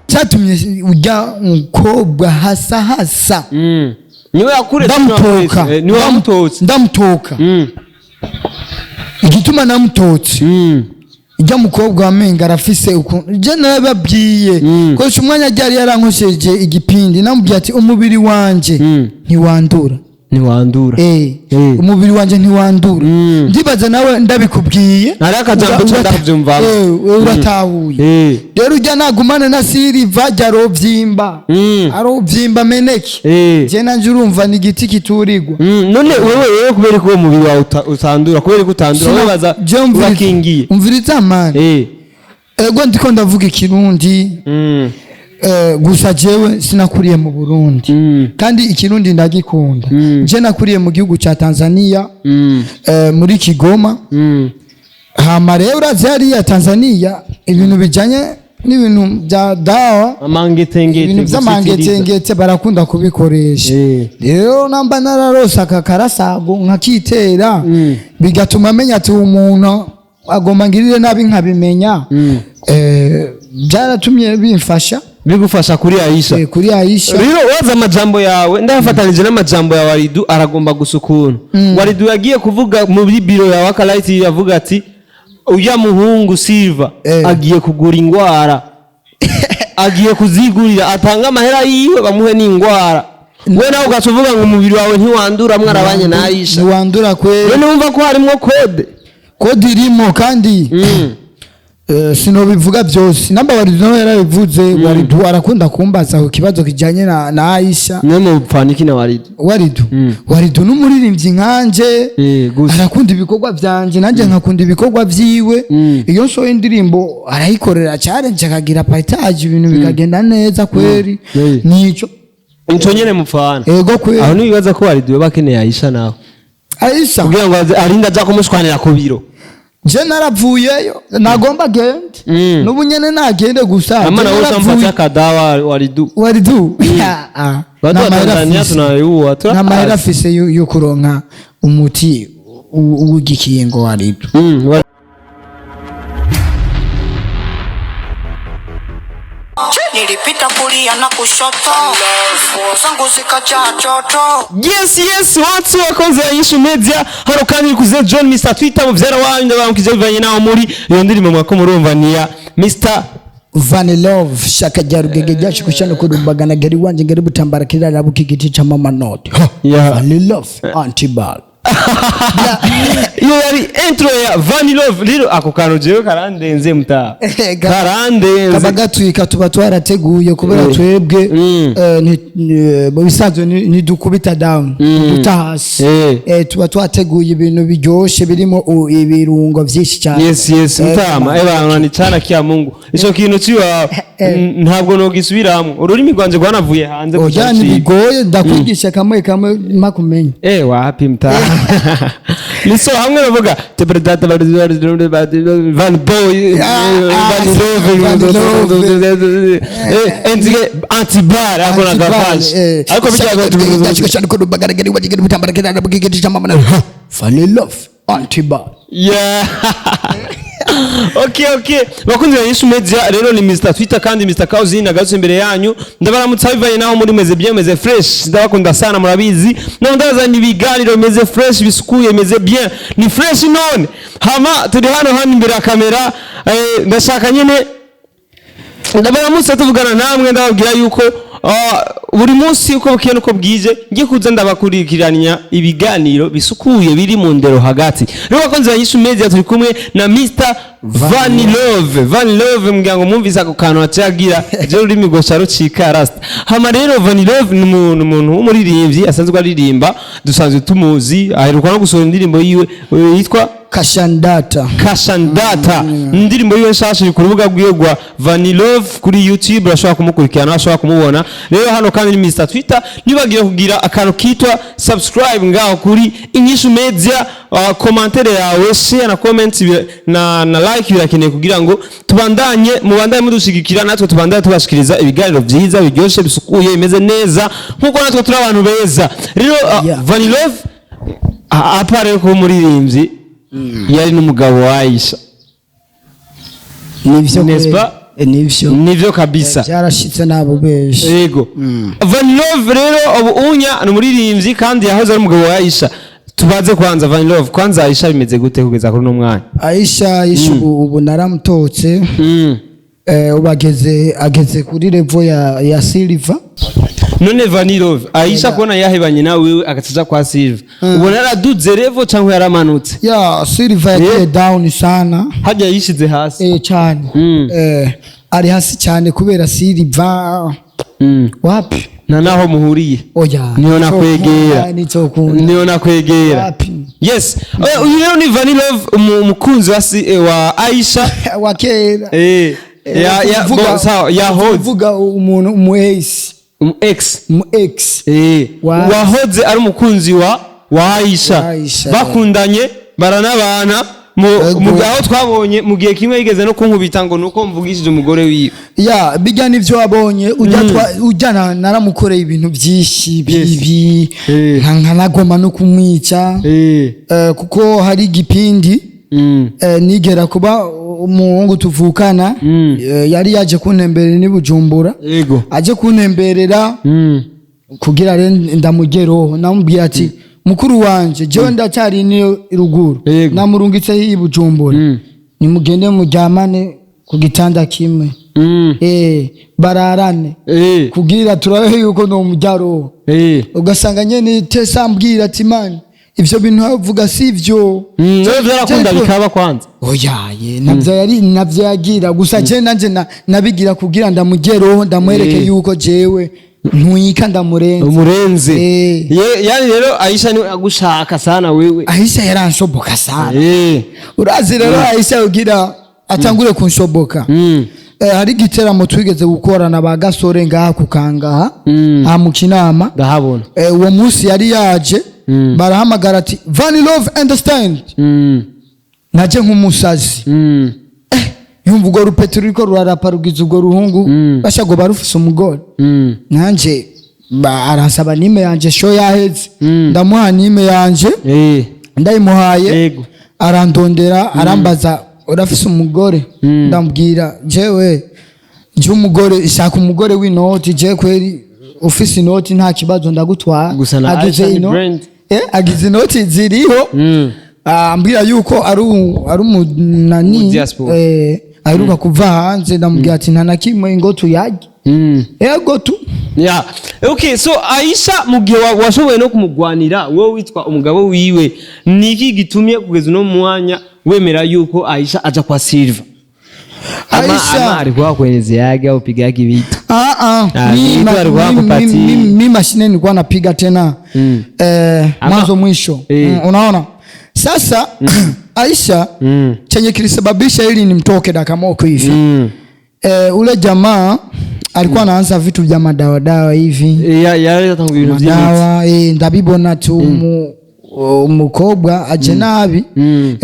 Cyatumye ujya mukobwa hasa hasa. Niwe yakuretse? Ndamutoka. Niwe wamutotse? Ndamutoka. Igituma namutotse, ujya mukobwa wamenga arafise ukuntu je narababwiye, koresha umwanya ryari yarankosheje igipindi, namubwiye ati umubiri wanje ntiwandura. Ntiwandura. Umubiri wanje ntiwandura. Ndibaza nawe ndabikubwiye. Hariho akajambo ca ndakuvyumvamo. Uratahuye. Rero ujya nagumane na Siriva jya arovyimba, arovyimba meneke. Je nanje urumva ni igiti kiturirwa. None wewe kubera ko uwo mubiri wawe utandura, kubera ko utandura, wowe baza Je urakingiye. Umviriza mani. Ego, ndiko ndavuga ikirundi. Gusa jewe sinakuriye mu Burundi, kandi ikirundi ndagikunda. Je nakuriye mu gihugu ca Tanzania, muri Kigoma. Hama rero urazi hariya Tanzania ibintu bijanye n'ibintu bya dawa, amangetengete, ibintu vy'amangetengete barakunda kubikoresha. Rero namba nararose aka karasago nkakitera, bigatuma menya ati umuntu agomba ngirire nabi nkabimenya. Byaratumye bimfasha. Bigufasha kuri Aisha? Kuri Aisha. Rero waza amajambo yawe ndayafatanije n'amajambo ya Waridu, aragomba gusa ukuntu Waridu yagiye kuvuga muri biro ya Wakalight, yavuga ati uya muhungu Silva agiye kugura ingwara, agiye kuzigurira, atanga amahera yiwe bamuhe n'ingwara. We nawe ugaca uvuga ngo umubiri wawe ntiwandura, mwarabanye na Aisha. Ntiwandura kweli. None wumva ko harimwo code? Code irimo kandi. Sinobivuga byose, namba Waridu nawe yarabivuze. Waridu arakunda kumbaza ku kibazo kijanye na Aisha. Niwe mupfaniki na Waridu? Waridu, Waridu n'umuririmbyi nkanje. Gusa. Arakunda ibikorwa vyanje, nanjye nkakunda ibikorwa vyiwe. Iyo nsohoye indirimbo arayikorera challenge, akagira partage, ibintu bikagenda neza kweri. Nico. Nico nyene mupfana? Ego kweri. Aho ntibibaza ko Waridu yoba akeneye Aisha nawe? Aisha? Kugira ngo arinde aja kumushwanira ku biro. Je naravuyeyo, nagomba gende. N'ubu nyene nagende gusa. Ama Je nawe naravuye. utampatia kadawa Waridu. Waridu. Watu wa Tanzania tunayua. Nta mahera afise yo kuronka umuti w'igikingo Waridu. Nilipita kulia na kushoto, nguo zangu zikajaa choto. Yes, watu wakoze Inyishu Media hano kandi kuze John Mr Twitter muvyara wanyu, ndabamukije bivanye naho muri iyo ndirimbo mwako murumva ni ya Mr Vanilove shaka rya rugege ryacu kushana kurumbagana gari wanje ngari butambara kirara bukigiti cha mama not. Vanilove antibal. Iyo yari intro ya Vanilove. Rero ako kantu jewe karandenze muta. Karandenze. Kaba gatwika, tuba twarateguye kubera twebwe mu bisanzwe ntidukubita down, duta hasi. Tuba twateguye ibintu biryoshe birimo ibirungo byinshi cyane. Yes, mutama ebana ni cana kia Mungu, ico kintu ciwa ntabwo nogisubiramwo, ururimi rwanje rwanavuye hanze Oya. kuja. Ntibigoye, ndakwigisha kamwe kamwe makumenya. Wapi mta, ni so hamwe bavuga Van Boy, Van Love, enzige antibar ako na gafashe ariko bijya. Vanilove antibal. Yeah. Okay. Bakunzi ba Inyishu Media, rero ni Mr Twitter kandi Mr Kauzin agarutse imbere yanyu. Ndabaramutsa bivanye naho muri, meze bien, meze fresh. Ndabakunda sana, murabizi. None ndazanye ibiganiro bimeze fresh, bisukuye, bimeze bien. Ni fresh none. Hama turi hano imbere ya kamera, ndashaka nyene ndabaramutse tuvugana namwe, ndababwira yuko buri munsi uko bukeye nuko bwije ngiye kuza ndabakurikiranya ibiganiro bisukuye biri mu ndero hagati. Rero bakunzi ba Inyishu Media, turi kumwe na Mr Vanilove. Vanilove, mbwira ngo mwumvise ako kantu acagira je rurimi rwoca rucika rasta. Hama rero Vanilove ni umuntu w'umuririmbyi asanzwe aririmba, dusanzwe tumuzi, aheruka no gusohora indirimbo yiwe yitwa Kashandata. Kashandata. Indirimbo yiwe nshasha iri ku rubuga rwiwe rwa Vanilove kuri YouTube, urashobora kumukurikirana, urashobora kumubona. Rero hano kandi ni Mr Twitter, nibagiwe kugira akantu kitwa subscribe ngaho kuri Inyishu Media, commentaire yawe, share na comment na like birakeneye kugira ngo tubandanye, mubandanye mudushigikira, natwe tubandanye tubashikiriza ibiganiro vyiza, biryoshe, bisukuye, bimeze neza nkuko natwe turi abantu beza. Rero Vanilove apart yo kuba umuririmbyi, yari n'umugabo wa Aisha. Nivyo. N'est-ce pas? Nivyo. Nivyo kabisa. Byarashitse nabo benshi. Yego, Vanilove rero ubu unya ni umuririmbyi kandi yahoze ari umugabo wa Aisha. Tubaze kwanza Vanilove, kwanza Aisha bimeze gute kugeza kuri uno mwanya? Aisha ubu naramutotse. Ubu ageze kuri level ya silver. None Vanilove, Aisha kubona yahebanye nawe wewe agacaja kwa Silver, ubona yaraduze level cyangwa yaramanutse? Ya Silver yagiye down sana. Hajya yishize hasi. Cyane. Ari hasi cyane kubera Silver wapi. Nta naho muhuriye. Oya. Niyo nakwegera. Nicokunda. Niyo nakwegera. Wapi. Yes. Uyu rero ni Vanilove, umukunzi wa Aisha. Wa kera. Ya Kuvuga- bo, sawa, yahoze. Kuvuga umuntu umu ex. Umu ex. Umu ex. Wahoze ari umukunzi wa Aisha. Wa Aisha. Bakundanye baranabana mu Ego. mu aho twabonye mu gihe kimwe yigeze no kunkubita ngo nuko mvugishije umugore wiwe. Ya bijya nivyo wabonye ujya ujya naramukoreye ibintu byinshi bibi, nkanagoma no kumwica. Kuko hari igipindi nigera kuba umuhungu tuvukana, yari yaje kuntemberera ni Bujumbura. Aje kuntemberera kugira rero ndamugereho, namubwiye ati: "Mukuru wanje, jewe ndacyari niyo ruguru." Namurungitse i Bujumbura, nimugende muryamane ku gitanda kimwe, bararane kugira turabe yuko nomujyaroho. Ugasanga nyene tesa ambwira ati: "Man, ivyo bintu avuga sivyo." Nawe byarakunda bikaba kwanza? Oyaye, navyo yari navyo yagira gusa. Je nanje nabigira kugira ndamugereho, ndamwereke yuko jewe ntwika ndamurenze. Umurenze. Yani rero Aisha niwe agushaka sana wewe. Aisha yaranshoboka sana. Urazi rero Aisha ugira atangure kunshoboka, hari igiteramo twigeze gukorana ba gasore ngaha kukangaha, aha mu Kinama. Ndahabona. Uwo munsi yari yaje, barahamagara ati: "Vani Love understand." Naje nk'umusazi. Yumva urwo rupeti ruriko rurarapa rugize urwo ruhungu, basha ngo barufise umugore. Nanje aransaba nime yanje, show yaheze. Ndamuha nime yanje. Ndayimuhaye, arandondera, arambaza: "Urafise umugore?" Ndamubwira: "Jewe je umugore shaka umugore w'inoti. Je kweri ufise inoti nta kibazo ndagutwara." Gusa na Agize Aisha ni brand. Agize inoti ziriho. Ambwira yuko ari umunani Mu diaspora. Aheruka kuva hanze. Ndamubwira ati: "Nta na kimwe, ngo tuyarye." Ego tu. Yeah. Okay, so Aisha mu gihe washoboye no kumugwanira wowe witwa umugabo wiwe, niki gitumye kugeza uno mwanya wemera yuko Aisha aja kwa Silva? Ama, Aisha ama alikuwa kuelezeaga upigaga vitu. Ah, ah. Ah, vitu alikuwa akupatia. Mi mashine nilikuwa napiga tena mwanzo mwisho. Unaona sasa Aisha, chenye kilisababisha ili nimtoke dakamoko hivi, ule jamaa alikuwa anaanza vitu vya madawadawa hivi. Ya tangu ibintu by'imiti. Madawa, ndabibona tu umukobwa aje nabi.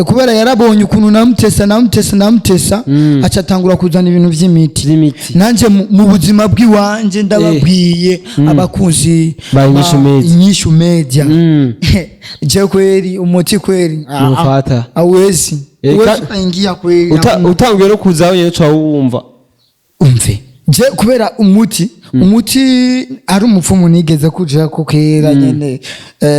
Kubera yarabonye ukuntu namutesa, namutesa, namutesa, aca atangura kuzana ibintu vy'imiti. By'imiti. Nanje mu buzima bw'iwanje, ndababwiye abakunzi Ba Inyishu Media. Inyishu Media, je kweri umuti kweri Nufata. awezi uwezi ukaingia kweri. Utanguye no kuza wenyine uca wumva. Umve, je kubera umuti ari umupfumu nigeze kuja ko kera nyene,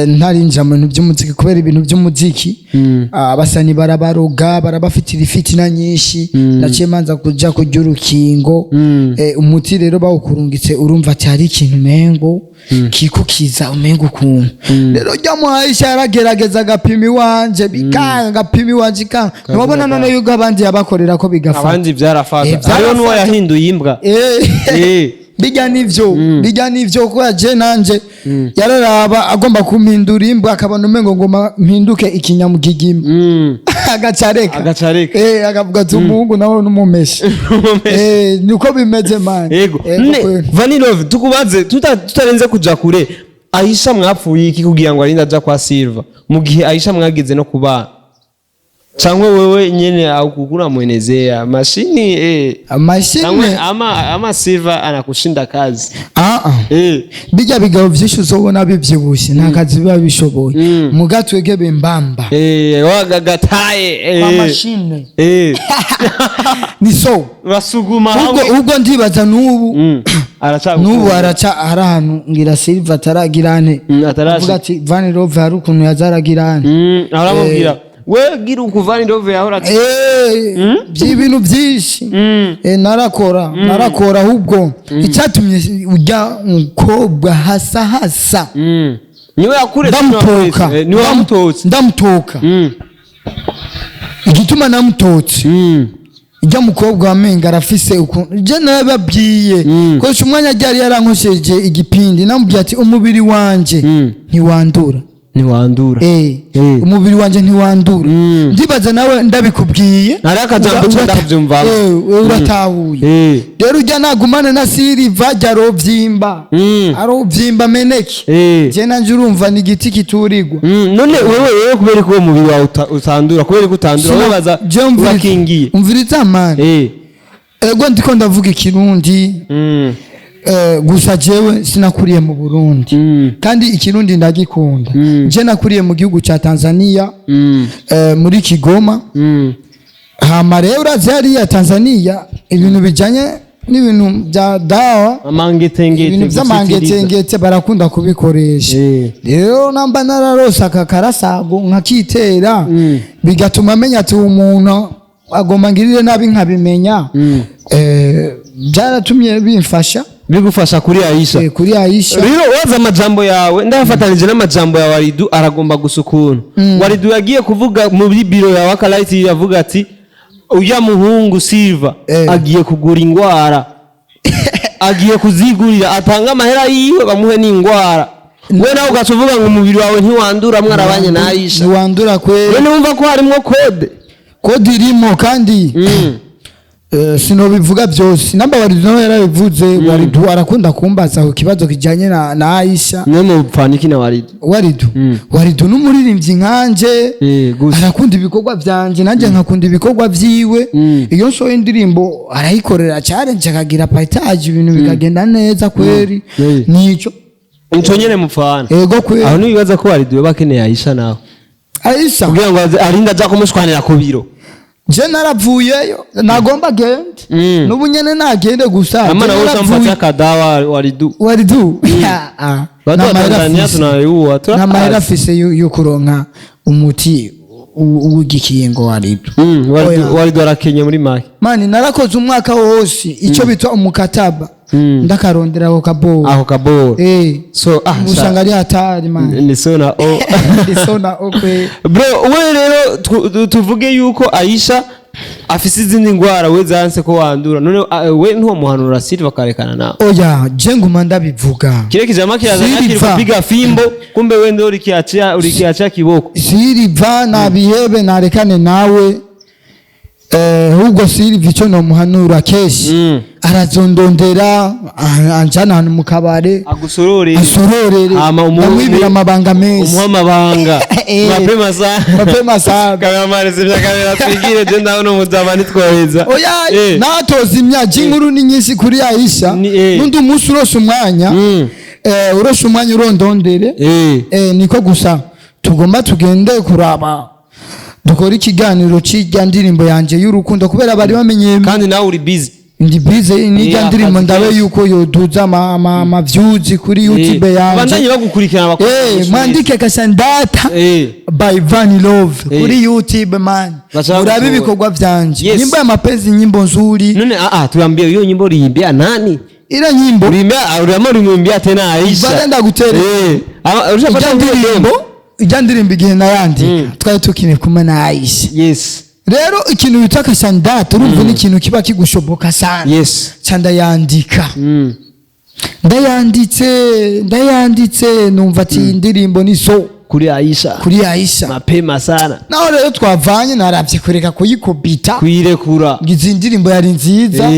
ntarinjira mu bintu by'umuziki, kubera ibintu by'umuziki abasani barabaroga, barabafitira ifitina nyinshi. Naciye manza kuja kurya urukingo. Umuti rero bawukurungitse, urumva ati hari ikintu umengo kikukiza, umengo ukuntu. Rero rya muhaisha yaragerageza agapima iwanje bikanga, agapima iwanje ikanga. Ntiwabona none yuko abandi yabakorera ko bigafata? Abandi byarafata. Hariho n'uwo Byarafata. yahinduye imbwa. Bijya nivyo kuko je nanje yararaba agomba kumpindura imbwa, akabona umengo ngoma mpinduke ikinyamugigima, agacareka. Agacareka. Akavuga ati: "Umuhungu nawe n'umumeshe." Niko bimeze, man. Yego. Ego Nne kweli. Vanilove, tukubaze tutarenze kuja kure, Aisha mwapfuye iki kugira ngo arinde aja kwa Silva mu gihe Aisha mwageze no kubana? Cyangwa wewe nyene aukukura mwenezea mashini Cyangwa Mashine. ama Silva anakushinda kazi. Ah ah. Bijya bigabo vyinshi uzobona bivyibushe, nta kazi biba bishoboye. Muga twege bembamba Wagagataye. Kwa mashine ni so. Urasuguma Ubwo hamwe. ubwo ndibaza n'ubu Aracagukunda. n'ubu araca hari ahantu ngira Silva ataragirane. Atarashika. Avuga ati Van Love hari ukuntu yazaragirane. Aramubwira we gira ukuvana indove yahora ati By'ibintu byinshi. Narakora ahubwo icyatumye ujya umukobwa hasa hasa Niwe yakuretse. Ndamutoka. Niwe wamutotse. Ndamutoka. Igituma namutotse, ijya mukobwa wamenga arafise ukuntu je narababwiye koresha umwanya ryari yarankosheje igipindi, namubwiye ati umubiri wanje ntiwandura. Ntiwandura. Umubiri wanje ntiwandura. Ndibaza nawe ndabikubwiye. Hari akajambo ndabyumvamo. Uratahuye. Rero ujya nagumana na Siriva jya arovyimba, arovyimba meneke. Je nanje urumva ni igiti kiturirwa. None wewe kubera ko uwo mubiri wawe utandura, kubera ko utandura, wowe baza Je urakingiye. Umviriza mani. Ego, ndiko ndavuga ikirundi. Gusa jewe sinakuriye mu Burundi, kandi ikirundi ndagikunda. Je nakuriye mu gihugu ca Tanzania, muri Kigoma. Hama rero urazi hariya Tanzania ibintu bijanye n'ibintu bya dawa, Amangetengete. ibintu vy'amangetengete barakunda kubikoresha. Rero namba nararose aka karasago nkakitera, bigatuma amenya ati uyu muntu agomba ngirire nabi, nkabimenya. Byaratumye bimfasha. Bigufasha kuri Aisha. Kuri Aisha. Rero waza amajambo yawe ndayafatanije n'amajambo ya Waridu, aragomba gusa ukuntu Waridu yagiye kuvuga muri biro ya Wakalight, yavuga ati uya muhungu Silva agiye kugura ingwara, agiye kuzigurira, atanga amahera yiwe bamuhe n'ingwara. We nawe ugaca uvuga ngo umubiri wawe ntiwandura, mwarabanye na Aisha. Ntiwandura kweli. We numva ko harimwo code. Code irimo kandi sinobivuga byose. Namba Waridu nawe yarabivuze. Waridu arakunda kumbaza ku kibazo kijanye na Aisha. Mwe mupfaniki na Waridu? Waridu, Waridu n'umuririmbyi nkanje. Gusa. Arakunda ibikorwa vyanje, nanjye nkakunda ibikorwa vyiwe. Iyo nsohoye indirimbo arayikorera challenge, akagira partage, ibintu bikagenda neza kweri. Nico. Nico nyene mupfana. Ego kweri. Aho ntibibaza ko Waridu yoba akeneye Aisha nawe Aisha kugira ngo arinde aja kumushwanira ku biro? Je naravuyeyo, nagomba gende. N'ubu nyene nagende gusa. Ama Je nawe naravuye- ushampatia akadawa Waridu. Waridu. Watu wa Tanzania tunayua. Nta mahera afise yo kuronka umuti w'igikingo Waridu. Waridu. Oya. Waridu arakenye muri make. Mani, narakoze umwaka wose icyo bitwa umukataba, ndakarondera ako kabobo. Aho kaboro. So Usanga ari hatari mani. Ni so na o. Isona okwe. Bro, we rero tuvuge yuko Aisha afise izindi ndwara, we zanse ko wandura. None we ntiwomuhanura Silva akarekana nawe? Oya, je nguma ndabivuga. Kile kijama kirazana kiri Silva. kupiga fimbo, kumbe we ndio ulikiachia kiboko. Siriva nabihebe, narekane nawe. Ahubwo Siriva icyo nomuhanura kenshi, arazondondera, anjana ahantu mu kabare, agusorore. Asororere. Hama ndamwibira amabanga menshi. Umuha amabanga. Mapema sana. Mapema sana. Kameramani, sivya kamera, twigire, je ndabona umuzama nitwoheza. Oya, natozimya je, inkuru ni nyinshi kuri Aisha. N'undi umunsi urose umwanya, urose umwanya urondondere. Niko gusa tugomba tugende kuraba, dukore ikiganiro c'irya ndirimbo yanje y'urukundo, kubera bari bamenye. Kandi nawe uri busy. Ndi busy n'irya akazi ndirimbo, ndabe kenshi. yuko yoduza ama views kuri YouTube yanje. Bandanye bagukurikirana bakora. Mwandike Kashandata by Van Love kuri YouTube man, Bashaka murabe gutora. ibikorwa vyanje. Nyimbo ya mapenzi, nyimbo nzuri. None tuambie, hiyo nyimbo uliimbia nani? Ila nyimbo Uliimbia, uliamua ulimwimbia tena Aisha? Bada ndagutere. Ama ulishapata Ijya ndirimbo, ndirimbo? ijya ndirimbo igihe nayandika twari tukiri kumwe na Aisha. Rero ikintu bita Kashandata, urumva ni ikintu kiba kigushoboka sana. Ca ndayandika. Ndayanditse, ndayanditse, numva ati iyi ndirimbo ni so Kuri Aisha. Kuri Aisha. Mapema sana. Naho rero twavanye, naravye kureka kuyikubita kuyirekura. ngo izi ndirimbo yari nziza.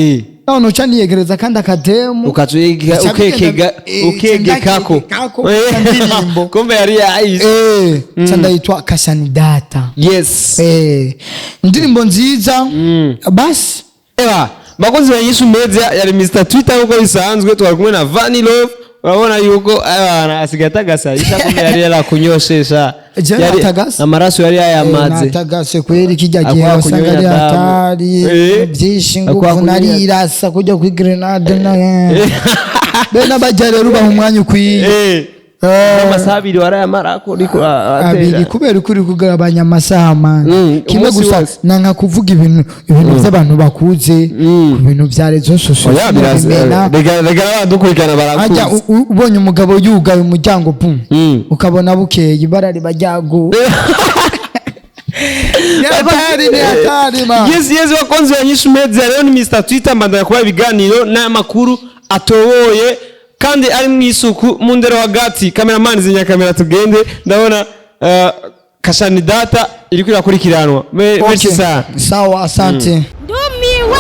None uca niyegereza kandi akademu. Ukaca Bica ukekega. Ukekekako Ukegekako. Indirimbo. Kumbe yari yayise. Ca ndayitwa Kashani Data. Indirimbo nziza basi. Eba bakozi ba Nyishu Media, yari Mr Twitter nkuko bisanzwe, twari kumwe na Vani Love. Urabona yuko abana asigaye atagasayisha, kumbe yari yarakunyoshesha. Jewe natagase. Amaraso yari yayamaze. Natagase kweri, kijya gihe Akwa wasanga ari kunyonya damu. hatari. Byinshi Akwa nguvu narirasa kujya kuri grenade na be n'abajya rero ubaha umwanya ukwiye. Amasaha 2 warayamarako uriko 2 atera. Kubera uko uri kugabanya amasaha mani kimwe Umunsi gusa wose. nanka kuvuga ibintu by'abantu bakuze ku bintu bya réseaux sociaux. Oya, sinabimena. rega rega abadukurikirana Hajya barakuzi. ubonye umugabo yugaye umuryango bum, ukabona bukeye ibara riba ryaguye. Ni hatari, ni hatari ma. Yes, bakunzi ba Nyishu Media, rero ni Mr Twitter, mbandanya kubaha ibiganiro n'amakuru atoboye kandi ari mu isuku, mu ndero hagati. Cameraman, zinya kamera tugende, ndabona Kashani Data iriko irakurikiranwa. Merci sana. Sawa, asante. Ndumiwe.